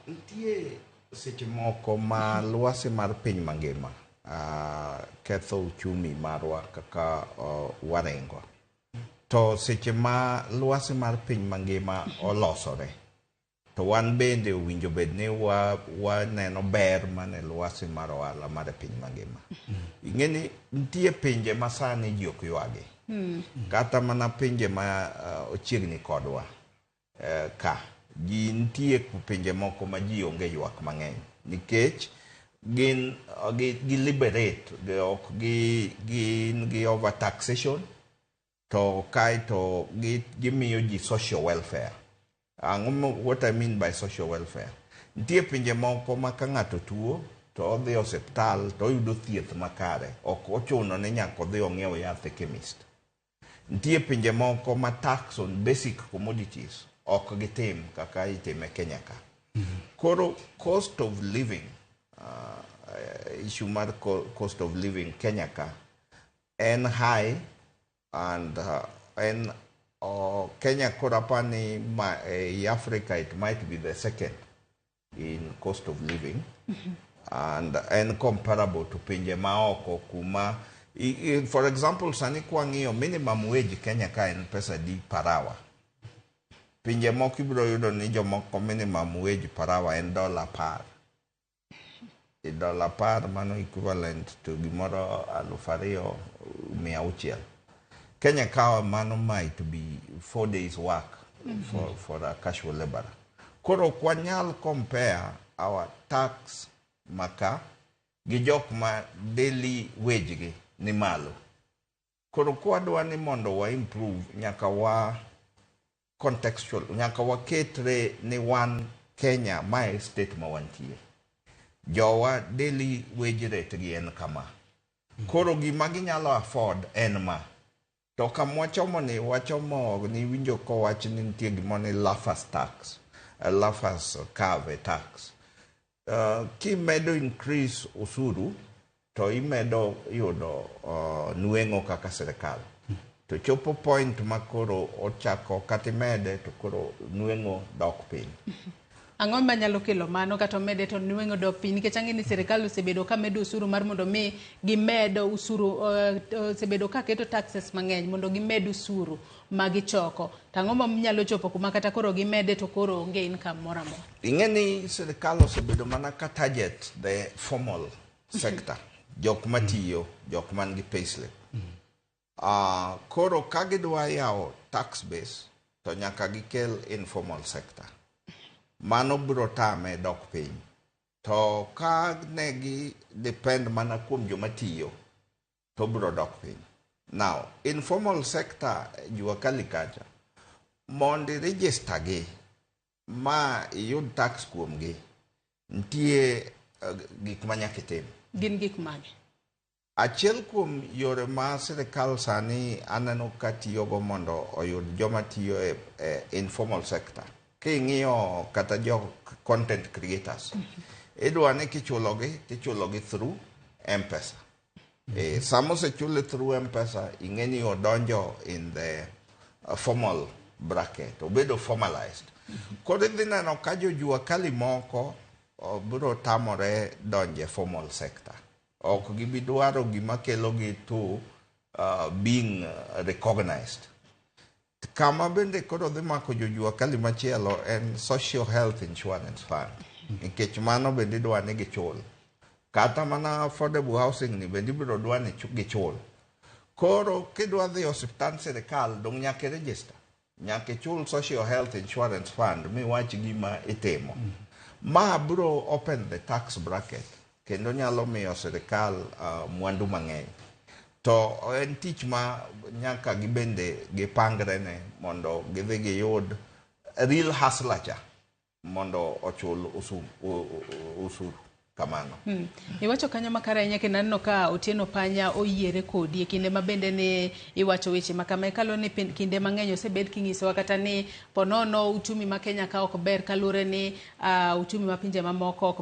Nitie seche moko ma lwasi mar piny mangima ketho uchumi marwa kaka waringo. To seche ma lwasi mar piny mangima olosore, to wan bende owinjo bed ni waneno ber mane lwasi mar ohala mar piny mangima. Ing'e ni nitie pinje ma sani ji ok ywagi. Kata mana pinje ma ochiegni kodwa ka ji nitie pinje moko ma ji onge ywak mang'eny nikech gin gi liberate ok gi gin gi over taxation, to kaeto gimiyo ji social welfare. Ang'o what I mean by social welfare? Nitie pinje moko ma ka ng'ato tuo to odhi e osiptal to oyudo thieth makare, ok ochuno ni nyaka odhi ong'iew yath e chemist. Nitie pinje moko ma tax on basic commodities ok gitim kaka itime Kenya ka. Koro cost of living, issue mar cost of living Kenya ka en high and en Kenya koro apani ma, e Africa it might be the second in cost of living and en comparable to pinje maoko kuma for example, sani kwang'iyo minimum wage Kenya ka en pesa di per hour? Pinje moko ibiro yudo ni jomoko minimum wage per hour en $10. E $10 mano equivalent to gimoro 2,600. Kenya ka mano might be 4 days work for a casual laborer. Koro ok wanyal compare our tax maka gi jok ma daily wage gi ni malo. Koro kwadwa ni mondo wa improve, nyaka wa contextual, nyaka waketre ni wan Kenya mae state ma wantie. Jowa daily wage rate gi en kama. Koro gima ginyalo afford en ma. To kama wachomo ni, wachomo ni winjo kowach ni nitie gimoro ni Laffer's tax, Laffer's curve tax. Kimedo increase osuru to imedo yudo nweng'o kaka sirikal. To chopo point ma koro ochako kata imede to koro nweng'o dok piny. Ang'o manyalo kelo mano kata omede to nweng'o dok piny? Nikech ang'e ni sirikal osebedo ka medo osuru mar mondo mi gimed osuru, osebedo ka keto taxes mang'eny mondo gimed osuru ma gichoko. To ang'o manyalo chopo kuma kata koro gimede to koro onge income moro amora? Ing'e ni sirikal osebedo mana ka target the formal sector. Jok matiyo, jok man gi payslip. Koro ka gidwa yawo tax base to nyaka gikel informal sector. Mano biro tame dok piny. To ka ne gi depend mana kuom joma tiyo to biro dok piny. Now, informal sector jua kali kacha, mondo i register gi ma iyud tax kuomgi, nitie gik ma nyaka itim. Gin gik mage? Achiel kuom yore ma sirikal sani aneno ka tiyogo mondo oyud joma tiyo e informal sector. King'iyo kata jo content creators, idwa ni kichulogi tichulogi through M-Pesa. Sama osechule through M-Pesa, ing'e ni odonjo in the formal bracket, obedo formalized. Koro idhi neno ka jo jua kali moko biro tamore donjo e formal sector. Ok gibi dwaro gima kelo gi to being recognized. Kama bende koro dhi mako jojua kali machielo en Social Health Insurance Fund. Nikech mano bende idwa ni gichul. Kata mana affordable housing ni bende ibiro dwa ni gichul. Koro kidwa dhi e osiptand sirikal dong' nyaka i register. Nyaka ichul Social Health Insurance Fund miwach gima itimo. Ma biro open the tax bracket kendo nyalo miyo sirikal mwandu mang'eny. To en tich ma nyaka gibende gipangre ne mondo gidhi giyud real hustler cha mondo ochul osuru kamano. Iwacho kanyo makare ahinya kendo aneno ka Otieno Panya oyiere kodi e kinde ma bende ne iwacho weche ma kama kaluwore ni kinde mang'eny osebed kinyisowa kata ni ponono uchumi ma Kenya ka ok ber kaluwore ni uchumi ma pinje mamoko ok.